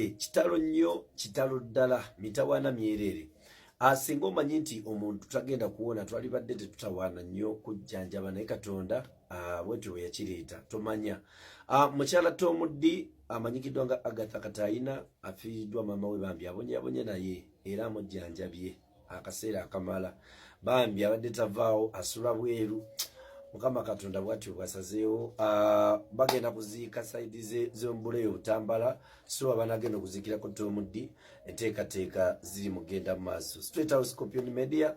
Bannange, kitalo nnyo, kitalo ddala, mitawaana myereere. Asinga omanyi nti omuntu tagenda kuwona, twalibadde tetutawaana nnyo kujjanjaba, naye Katonda bwetyo bwe yakireeta, tomanya. Mukyala Tomuddi amanyikiddwa nga Agatha Katayina afiiriddwa maama we, bambi abonyabonye naye era amujjanjabye akaseera akamala. Bambi abadde tavaawo, asula bweru. Mukama Katonda bwatyo bwasazeewo. Bagenda kuziika side z'ombuleyo Butambala, so abanagenda okuziikirako Tomuddi, enteekateeka ziri mugenda mu maaso. Straight House Scorpion Media.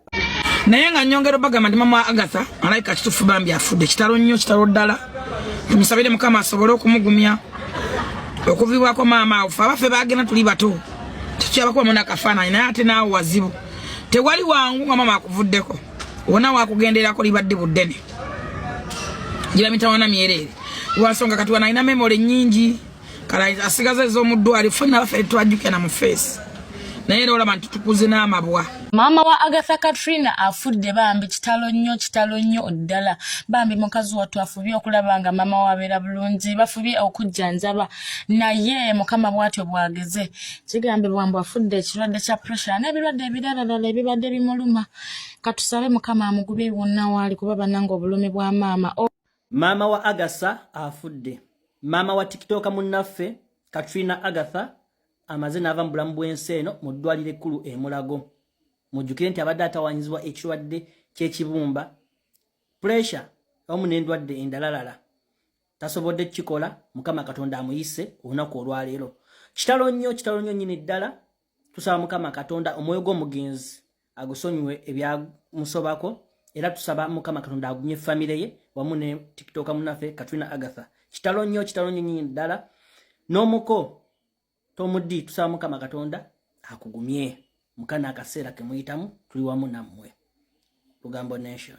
Naye nga nyongera bagamba nti mama Agatha alayika kitufu, bambi afudde. Kitalo nnyo, kitalo ddala. Tumusabire Mukama asobole okumugumya okuvibwako maama awo. Fe abaffe bagenda tuli bato, tukyabakubamu nakafaananyi, naye ate naawe wazibu, tewali wangu nga maama akuvuddeko, wona wakugenderako libadde buddene, giba mitawana myereere, lwansonga kati wano alina memory nyingi, kale asigaza ez'omu ddwaliro. Fenna baffe twajjukira na mu face, naye era olaba nti tukuze n'amabwa. Maama wa Agatha Katrina afudde bambi. Kitalo nnyo, kitalo nnyo ddala. Bambi mukazi wattu afubye okulaba nga maama wabeera bulungi, bafubye okujjanjaba, naye Mukama bw'atyo bw'ageze. Kigambibwa mbu afudde ekirwadde kya pressure n'ebirwadde ebiralalala ebibadde bimuluma. Katusabe Mukama amugubye wonna waali, kuba bannange obulumi bwa maama. Maama wa Agatha afudde. Maama wa TikToker munnaffe Katrina Agatha amaze n'ava mu bulamu bw'ensi eno mu ddwaliro ekkulu e Mulago. Mujjukire nti abadde atawanyizibwa ekirwadde ky'ekibumba, pressure, awamu n'endwadde endalalala. Tasobodde kukikola, Mukama Katonda amuyise olunaku olwaleero. Kitalo nnyo, kitalo nnyo nnyini ddala. Tusaba Mukama Katonda omwoyo gw'omugenzi agusonyiwe ebyamusobako, era tusaba Mukama Katonda agumye famire ye wamu ne TikToker munaffe Katrina Agatha. Kitalo nnyo, kitalo nnyo nnyini ddala. N'omuko Tomuddi, tusaba Mukama Katonda akugumye mukana akaseera ke muyitamu, tuli wamu nammwe. Lugambo Nation.